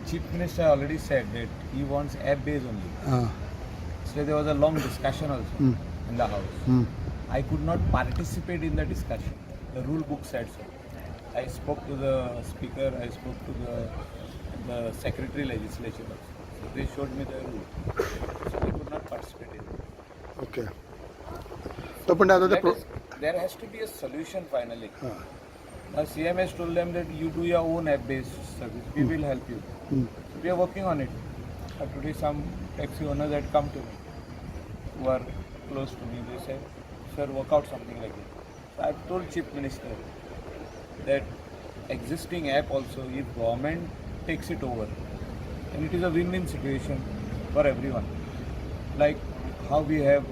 Chief Minister already said that he wants app based only. हां. So there was a long discussion also in the house. I could not participate in the discussion. The rule book said so. I spoke to the speaker, I spoke to the secretary legislature also. So they showed me the rule. So I could not participate in it. Okay, तो पण आता ते There has to be a solution finally. हां. Now CM has told them that you do your own app-based service. We will help you. So we are working on it. Today some taxi owners had come to me who are close to me. They said, "Sir, work out something like that." So I've told Chief Minister that existing app also, if government takes it over, and it is a win-win situation for everyone. Like how we have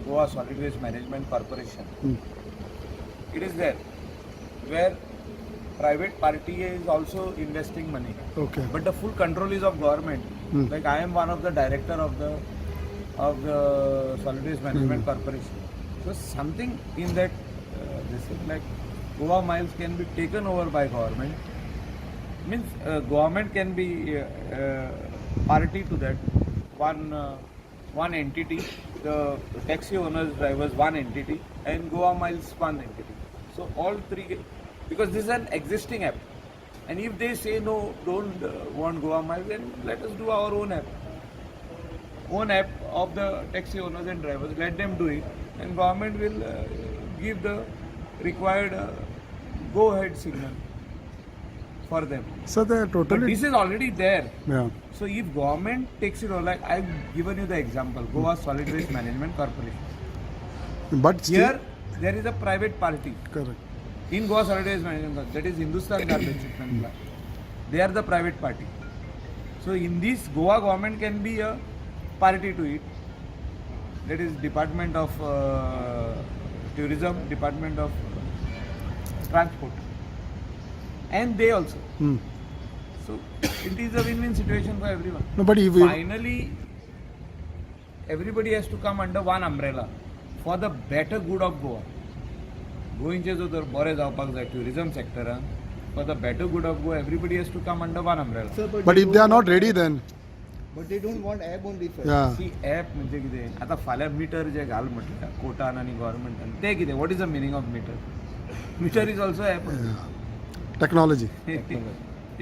Goa Solid Waste Management Corporation. It is there where private party is also investing money. Okay. But the full control is of government. Like I am one of the director of the Solid Waste Management Corporation. So something in that this is like Goa Miles can be taken over by government. Means government can be party to that one entity, the taxi owners, drivers one entity, and Goa Miles one entity. So all three, because this is an existing app, and if they say no, don't want Goa Miles, then let us do our own app. Own app of the taxi owners and drivers. Let them do it, and government will give the required go ahead signal for them. So ते But totally this is already there. Yeah. So if government takes it over, like I've given you the example, Goa Solid Waste Management Corporation. But Here there is a private party correct. In Goa Solid Waste Management Corporation, that is Hindustan Garbage Treatment Plant. They are the private party. So in this, Goa government can be a party to it. That is Department of Tourism, Department of Transport, and they also. So it is a win-win situation for everyone. No, but if Finally, everybody has to come under one umbrella for the better good of Goa. गोंयचें जो तर बरें जावपाक जाय tourism सेक्टरान, for the better good of Goa, everybody has to come under one umbrella. Sir, but if they are not ready, then But they don't want app only, sir. Yeah. C, app म्हणजे कितें, आतां फाल्यां metre जे घाल म्हटल्यार कोर्टान आनी गव्हर्मेंटान, तें कितें, what is the meaning of meter? Meter is also app. Technology.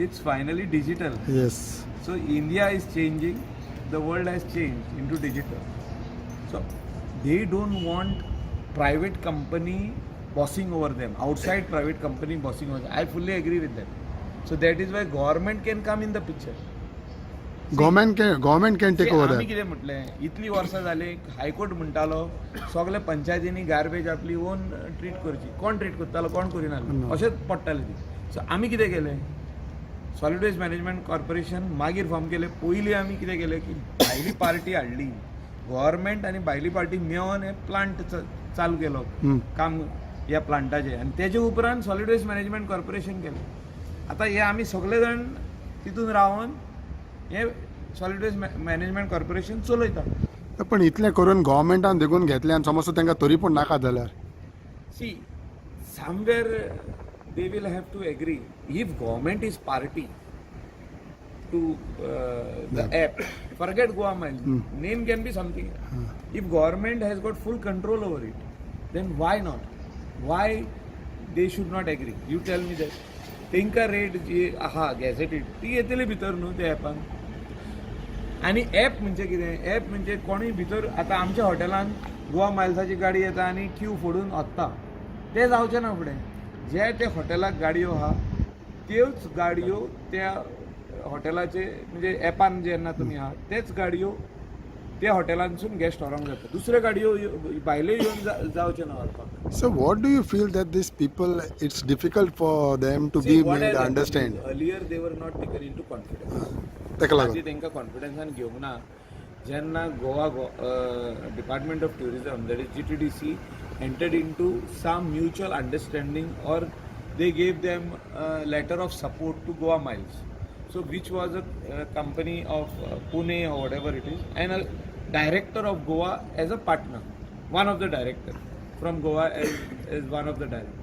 It's finally digital. Yes. So India is changing, the world has changed into digital. So they don't want private company bossing over them, outside private company bossing over them. I fully agree with that. So that is why government can come in the picture. Government can take See, over. आमी कितें म्हटलें, इतली वर्सां जाली high court म्हणटालो सगळे पंचायतींनी garbage आपली own treat करची. कोण ट्रीट करतालो? कोण करिनासलो, अशेंच पडटालें ती. सो आमी कितें केलें, सॉलिड वेस्ट मॅनेजमेंट कॉर्पोरेशन मागीर फॉर्म केलें. पयलीं आमी कितें केलें की भायली पार्टी हाडली, गव्हर्मेंट आनी भायली पार्टी मेळोन हे प्लांट चालू केलो काम ह्या प्लांटाचें, आनी तेजे उपरांत सॉलिड वेस्ट मॅनेजमेंट कॉर्पोरेशन केलें. आतां हे आमी सगळे जाण तितून रावन हे सॉलिड वेस्ट मॅनेजमेंट कॉर्पोरेशन चलयता. पण इतलें करून गव्हर्मेंटान देखून घेतलें आनी समज तांकां तरी पूण नाका जाल्यार? See, somewhere they will have to agree. If government is party to the app, forget Goa Mile, name can be something. If government has got full control over it, then why not? Why they should not agree? You tell me that. तांकां rate जी आहा gazetted ती येतली भितर न्हू त्या एपान. आनी app म्हणजे कितें? एप म्हणजे कोणूय भितर, आतां आमच्या हॉटेलान गोवा मायल्साची गाडी येता आनी क्यू फोडून वता, तें जावचें ना फुडें. जे ते हॉटेलाक गाडयो आहा त्योच गाडयो त्या हॉटेलाचे, म्हणजे एपान जेन्ना तुमी आहा, तेच गाडयो त्या हॉटेलांसून गेस्ट व्हरोंक जाता. दुसऱ्यो गाडयो भायल्यो येवन जावचें ना व्हरपाक. So what do you feel that this people, it's difficult for them to See, be what made has happened understand? is, earlier they were not taken into confidence. ताका लागून आदी तांकां कॉन्फिडन्सान घेवंक ना. जेन्ना Goa Department of Tourism, that is GTDC, entered into some mutual understanding or they gave them letter of support to Goa Miles, so which was a company of Pune or whatever it is, and a director of Goa as a partner, one of the director from Goa as one of the director.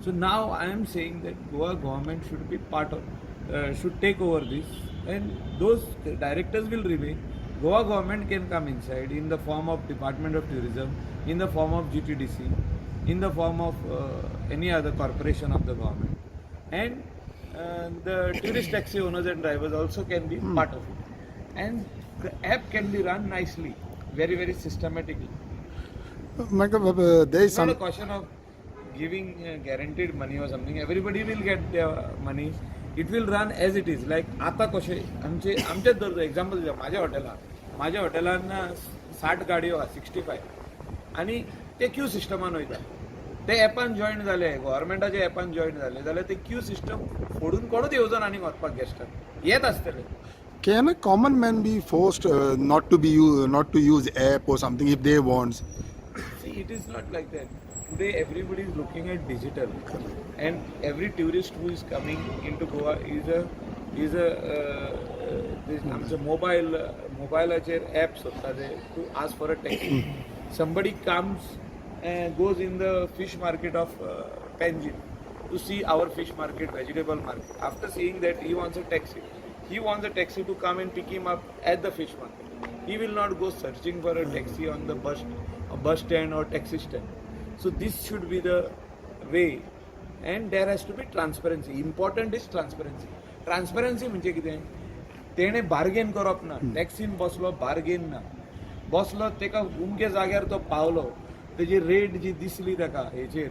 So now I am saying that Goa government should be part of, should take over this. And those directors will remain. Goa government can come inside in the form of Department of Tourism, in the form of GTDC, in the form of any other corporation of the government, and the tourist taxi owners and drivers also can be part of it, and the app can be run nicely, very, very systematically. म्हाका there is It's not some a question of giving guaranteed money or something. Everybody will get their money. It will run as it is. Like आता कशें आमचे आमचेच धर example दिता, माझ्या हॉटेलान 60 गाडयो आहा, 65, आनी ते क्यू सिस्टमान वयता. ते एपान जॉयन जाले, गव्हर्मेंटाच्या एपान जॉयन जाले जाल्यार ते क्यू सिस्टम फोडून कोणूच येवचो ना आनीक वचपाक. गेस्टाक येत आसतले. Can a common man be forced not to use app or something if they wants? See, it is not like that. Today, everybody is looking at digital, and every tourist who is coming into Goa is a this आमचं mobile मोबायलाचेर app सोदता ते to ask for a taxi. Somebody comes and goes in the fish market of Panjim to see our fish market, vegetable market. After seeing that, he wants a taxi. He wants a taxi to come and pick him up at the fish market. He will not go searching for a taxi on the bus, a bus stand or taxi stand. So this should be the way, and there has to be transparency. Important is transparency. Transparency म्हणजे कितें, तेणें bargain करप ना. टॅक्सीन बसलो, bargain ना. बसलो, तेका उमके जाग्यार तो पावलो, तेजी रेट जी दिसली ताका हेचेर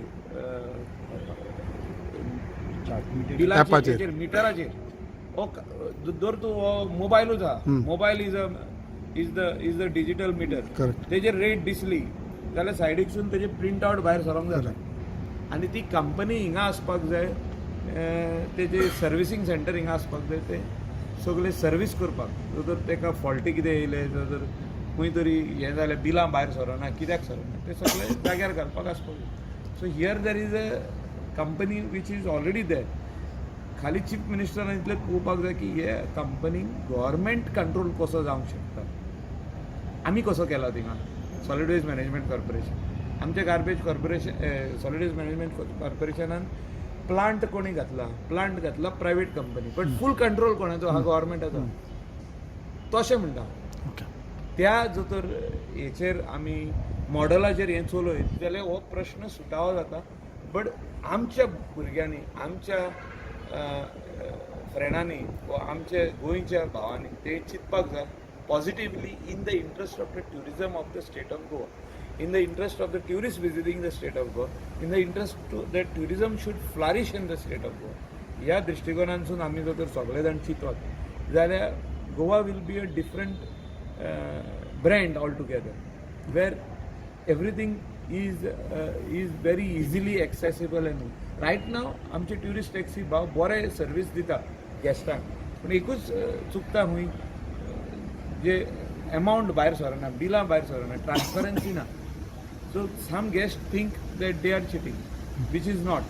बिलाचेर, ॲपाचेर. हेचेर मिटराचेर हो दर तूं हो मोबायलूच आहा. Mobile is the digital meter. Correct. तेजेर रेट दिसली जाल्यार सायडीकसून तेजे प्रिंट आवट भायर सरोंक जाता आनी ती कंपनी हिंगा आसपाक जाय, तेजे सर्विसींग सेंटर हिंगा आसपाक जाय, ते सगळे सर्वीस करपाक. जर ताका फॉल्टी कितें येयलें, जर खंय तरी हें जालें, बिलां भायर सरना, कित्याक सरना, ते सगळे जाग्यार घालपाक आसपाक जाय. So here there is a company which is already there. खाली चीफ मिनिस्टरान इतलें पळोवपाक जाय की हे कंपनीक गव्हर्मेंट कंट्रोल कसो जावंक शकता. आमी कसो केला थिंगा सॉलिड वेस्ट मॅनेजमेंट कॉर्पोरेशन, आमचे garbage corporation, solid waste management कॉर्पोरेशनान plant कोणी घातला? प्लांट घातला private company, but full control कोणाचो हा? गव्हर्मेंटाचो. तशें म्हणटा. त्या जर तर हेचेर आमी मॉडलाचेर हें चलयत जाल्यार हो प्रश्न सुटावो जाता. बट आमच्या भुरग्यांनी, आमच्या फ्रेंडांनी वा आमच्या गोंयच्या भावांनी ते चिंतपाक जाय positively in the interest of the tourism of the state of Goa, in the interest of the tourist visiting the state of Goa, in the interest to the tourism should flourish in the state of Goa. ह्या दृश्टिकोनांतसून आमी जर तर सगळे जाण चिंतत जाल्यार Goa will be a different brand altogether, where everything is very easily accessible. And right now आमचे tourist taxi भाव बरे सर्वीस दिता गेस्टांक, पूण एकूच चुकता खंय, जे एमावंट भायर सरना, बिलां भायर सरना, ट्रान्सपरन्सी ना. So some guest think that they are cheating, which is not.